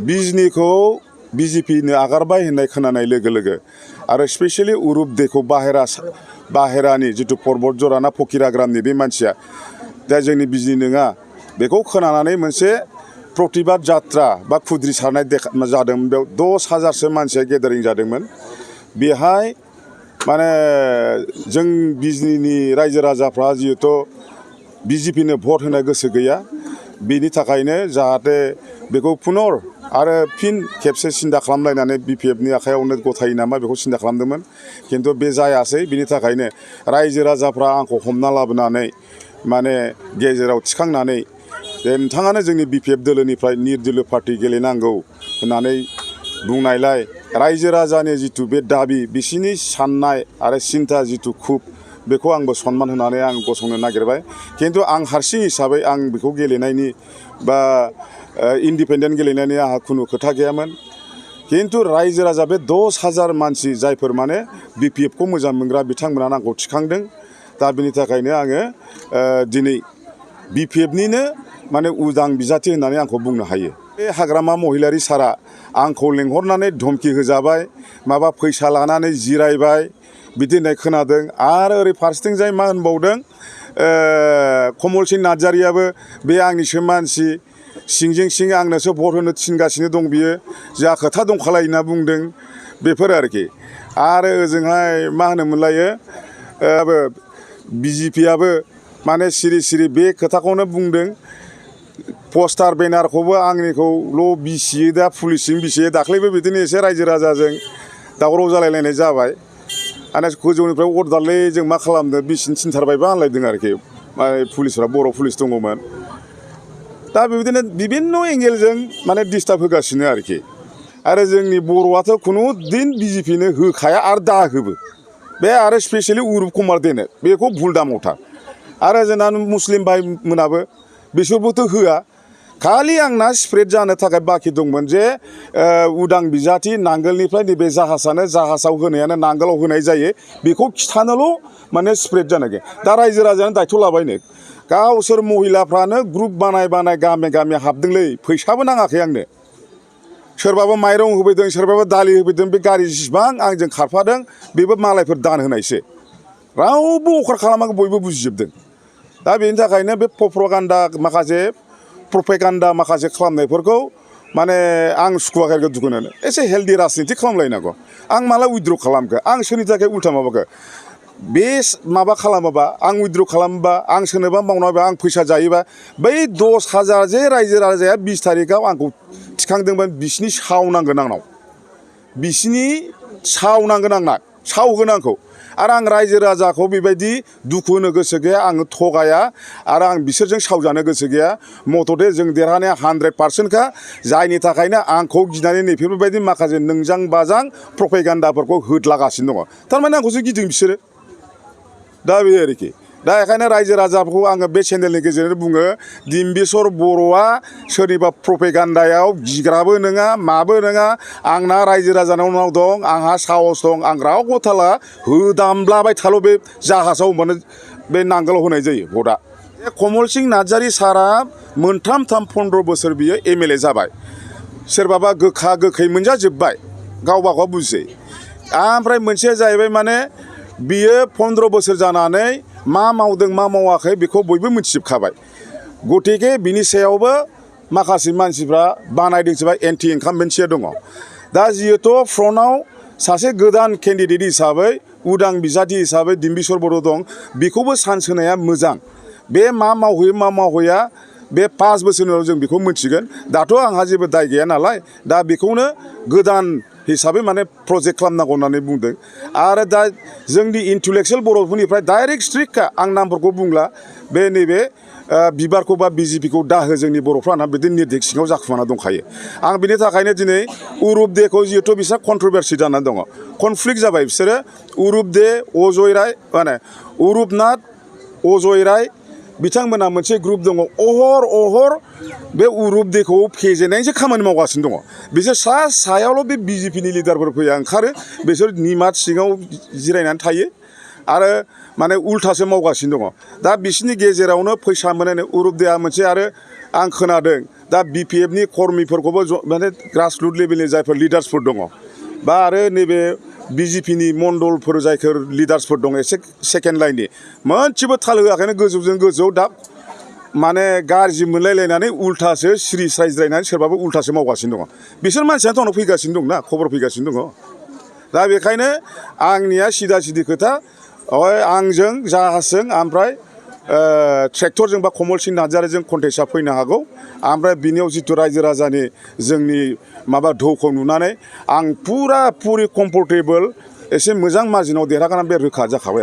बिजनीखौ बिजेपिनो आगारबाय होननाय खोनानाय लोगो लोगो आरो स्पेशली उरुप देखौ बाहेरानि जितु पर्बत जराना फकिराग्रामनि बे मानसिया दा जोंनि बिजनी नङा बेखौ खोनानानै मोनसे प्रतिबाद जात्रा बा खुद्रि सारनाय जादोंमोन। बेयाव 10,000सो मानसिया गेदारिं जादोंमोन। बेहाय माने जों बिजनीनि रायजो राजाफ्रा जिहेतु बिजेपिनो भट होनो गोसो गैया, बेनि थाखायनो जाहाथे बेखौ पुनर आरो फिन खेबसे सिन्था खालामलायनानै बिपिएफनि आखायावनो गथायो नामा बेखौ सिन्था खालामदोंमोन। खिन्थु बे जायासै। बिनि थाखायनो रायजो राजाफ्रा आंखौ हमना लाबोनानै माने गेजेराव थिखांनानै नोंथाङानो जोंनि बिपिएफ दोलोनिफ्राय निर्दलीय पार्टी गेलेनांगौ होननानै बुंनायलाय रायजो राजानि जितु बे दाबि बिसिनि साननाय आरो सिन्था जितु खुब बेखौ आंबो सन्मान होनानै आं गसंनो नागिरबाय। खिन्थु आं हारसिं हिसाबै आं बेखौ गेलेनायनि बा इन्डिपेन्डेन्ट गेलेनायनि आंहा खुनु खोथा गैयामोन। खिन्थु रायजो राजा बे 10,000 मानसि जायफोर माने बिपिएफखौ मोजां मोनग्रा बिथांमोना आंखौ थिखांदों। दा बिनि थाखायनो आङो दिनै बिपिएफनिनो माने उदां बिजाथि होननानै आंखौ बुंनो हायो। बे हाग्रामा महिलारि सारा आंखौ लेंहरनानै धमकि होजाबाय, माबा फैसा लानानै जिरायबाय बिदि होननाय खोनादों। आरो ओरै फारसेथिंजाय मा होनबावदों, कमल सिंह नार्जारियाबो बे आंनिसो मानसि, सिंजों सिं आंनोसो भट होनो थिनगासिनो दं, बियो जा खोथा दंखालाय होनना बुंदों। बेफोर आरोखि। आरो ओजोंहाय मा होनोमोनलायो बिजेपियाबो माने सिरि सिरि बे खोथाखौनो बुंदों। पस्टार बेनारखौबो आंनिखौल' बिसियो, दा पुलिसजों बिसियो। दाख्लैबो बिदिनो एसे रायजो राजाजों दावराव जालायलायनाय जाबाय। आरो गोजौनिफ्राय अर्डारलै जों मा खालामदों बिसिनो थिनथारबायबा होनलायदों आरोखि पुलिसफ्रा, बर' पुलिस दङमोन। दा बेबायदिनो बिभिन्न' एंगेलजों माने डिस्टार्ब होगासिनो आरोखि। आरो जोंनि बर'आथ' खुनु दिन बिजेपिनो होखाया आरो दाहोबो। बे आरो स्पेसियेलि उरुप कुमार देनो बेखौ भुल दामौथा। आरो जोंना मुस्लिम भाइमोनाबो बिसोरबोथ' होआ। खालि आंना स्प्रेड जानो थाखाय बाखि दंमोन जे उदां बिजाथि नांगोलनिफ्राय नैबे जाहाजाव होनायानो नांगोलाव होनाय जायो बेखौ खिथानोल' माने स्प्रेड जानो गैया। दा रायजो राजायानो दायथ' लाबायनो, गावसोर महिलाफ्रानो ग्रुप बानाय गामि गामि हाबदोंलै, फैसाबो नाङाखै आंनो। सोरबाबा माइरं होफैदों, सोरबाबा दालि होफैदों। बे गारि जेसेबां आंजों खारफादों बेबो मालायफोर दान होनायसो। रावबो अखार खालामाखै, बयबो बुजिजोबदों। दा बेनि थाखायनो बे प्रपेगान्दा माखासे खालामनायफोरखौ माने आं सुखुवाखै आरो दुखु मोनो। एसे हेल्दि राजनिति खालामलायनांगौ। आं माला उइद्र' खालामखो? आं सोरनि थाखाय उल्था माबाखो? बे माबा खालामोबा, आं उइद्र' खालामोबा, आं सोरनोबा मावनाबा, आं फैसा जायोबा, बै 10,000 जे रायजो राजाया 20 तारिखआव आंखौ थिखांदोंमोन बिसिनि सावनांगोन आंनाव। बिसिनि सावनांगोन आंना, सावगोन आंखौ। आरो आं रायजो राजाखौ बेबायदि दुखु होनो गोसो गैया, आङो थगाया आरो आं बिसोरजों सावजानो गोसो गैया। मथथे जों देरहानाया 100%खा। जायनि थाखायनो आंखौ गिनानै नैफोरबायदि माखासे नोंजां बाजां प्रपेगान्दाफोरखौ होद्लागासिनो दङ। थारमाने आंखौसो गिदों बिसोरो। दा बे आरोखि। दा बेखायनो रायजो राजाफोरखौ आङो बे चेनेलनि गेजेरजों बुङो, दिम्बिसर बर'आ सोरनिबा प्रपेगान्दायाव गिग्राबो नङा, माबो नङा। आंना रायजो राजानाव दं, आंहा साहस दं। आं रावबो थाला होदामब्लाबाय थाल' बे जाहाजाव होनबानो बे नांगोलाव होनाय जायो भटआ। कमल सिंह नार्जारि सारा 15 बोसोर बियो MLA जाबाय। सोरबाबा गोखा गोखै मोनजाजोब्बाय, गावबा गाव बुजिसै। ओमफ्राय मोनसेया जाहैबाय माने बियो 15 बोसोर जानानै मा मावदों मा मावाखै बेखौ बयबो मिथिजोबखाबाय। गतिके बिनि सायावबो माखासे मानसिफ्रा बानायदोंसोबा एन्टि इनकाम्बेन्सिया दङ। दा जिहेथु फ्रन्टआव सासे गोदान केन्डिडेट हिसाबै उदां बिजाथि हिसाबै दिम्बिसर बर' दं, बेखौबो चान्स होनाया मोजां। बे मा मावहैयो मा मावहैया बे 5 बोसोरनि उनाव जों बेखौ मिथिगोन। दाथ' आंहा जेबो दाय गैया नालाय, दा बेखौनो गोदान हिसाबै माने प्रजेक्ट खालामनांगौ होननानै बुंदों। आरो दा जोंनि इन्टेलेक्सुयेल बर'फोरनिफ्राय डाइरेक्ट स्ट्रिक्टखा, आं नामफोरखौ बुंला। बे नैबे बिबारखौ बा बिजेपिखौ दाहो, जोंनि बर'फ्राना बिदि निर्देश सिङाव जाखुमाना दंखायो। आं बिनि थाखायनो दिनै उरुप देखौ जिहेथु बिसोर कन्ट्रभारसि जानानै दङ, कनफ्लिक्ट जाबाय बिसोरो। उरुप दे, अजय राय, माने उरुपनाथ, अजय राय बिथांमोना मोनसे ग्रुप दङ। अहर बे उरुप देखौ फेजेननायनिसो खामानि मावगासिनो दङ। बिसोर सायावल' बे बिजेपिनि लिडारफोर फैया ओंखारो, बिसोर निमाथ सिङाव जिरायनानै थायो। आरो माने उल्थासो मावगासिनो दङ दा बिसोरनि गेजेरावनो फैसा मोननानै उरुपदेया मोनसे आरो आं खोनादों दा बिपिएफनि कर्मिफोरखौबो माने ग्रासरुट लेभेलनि जायफोर लिडार्सफोर दङ बा आरो नैबे बिजेपिनि मण्डलफोर जायफोर लिडार्सफोर दङ एसे सेकेन्ड लाइननि मोनसेबो थाल होआखैनो गोजौजों गोजौ दा माने गाज्रि मोनलायलायनानै उल्थासो सिरि स्रायज्रायनानै सोरबाबो उल्थासो मावगासिनो दङ बिसोर मानसियाथ' उनाव फैगासिनो दं ना खबर फैगासिनो दङ दा बेखायनो आंनिया सिदा सिदि खोथा आंजों जाहाजजों ओमफ्राय ट्रेक्टरजों बा कमलसिं नार्जारिजों कन्टेस्टआ फैनो हागौ ओमफ्राय बिनियाव जिथु रायजो राजानि जोंनि माबा ढौखौ नुनानै आं पुरि कम्फर्टेबोल एसे मोजां मार्जिनाव देरहागोन बे रोखा जाखाबाय आरो